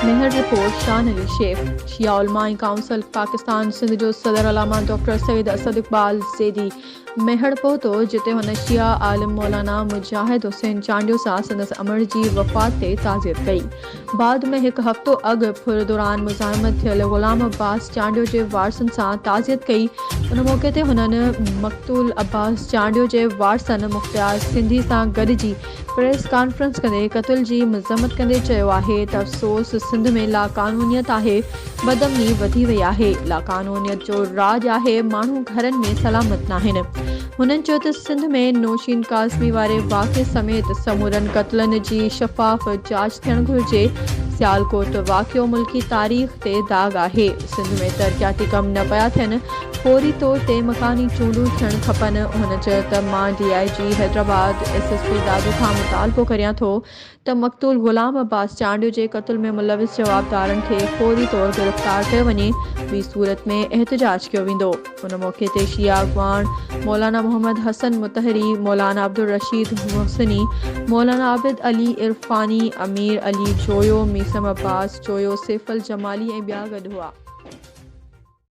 Mehar, report, شان علي شيخ، شيعه علماء ۽ council Pakistan Sindh جو صدر علامه ڊاڪٽر سيد اسد اقبال زيدي ميهڙ پهتو، جتي هن شيعه عالم مولانا مجاهد حسين چانڊيو سان سندس امڙ جي وفات تي تعزيت ڪئي. بعد ۾ هڪ هفتو اڳ ڦر دوران مزاحمت ٿيل غلام عباس چانڊيو جي وارثن سان تعزيت ڪئي. ان موقعي تي هنن مقتول عباس چانڊيو جي وارثن مختيار سنڌي سان گڏجي پريس ڪانفرنس ڪندي قتل جي مذمت ڪندي چيو آهي ته افسوس سنڌ ۾ لاقانونيت آهي، بدامني وڌي وئي آهي، لاقانونيت جو راڄ آهي، ماڻهو گهرن ۾ سلامت ناهن. هنن چيو ته سنڌ ۾ نوشين ڪاظمي واري واقعي سميت سمورن قتلن جي شفاف جاچ ٿيڻ گهرجي، سيالڪوٽ واقعو ملڪي تاريخ تي داغ آهي، سنڌ ۾ ترقياتي ڪم نه پيا ٿين، فوري طور تي مڪاني چونڊون ٿيڻ کپن، هن چيو ته مان D I G Hyderabad, S S P Dadu کان مطالبو ڪريان ٿو ته مقتول غلام عباس چانڊيو جي قتل ۾ ملوث جوابدارن کي فوري طور گرفتار ڪيو وڃي ٻي صورت ۾ احتجاج ڪيو ويندو. ان موقعي تي شيعا اڳواڻ مولانا محمد حسن مطهري، مولانا عبدالرشيد محسني، مولانا عابد علي عرفاني، امير علي جويو، ميثم عباس جويو، سيفل جمالي ۽ ٻيا گڏ هئا.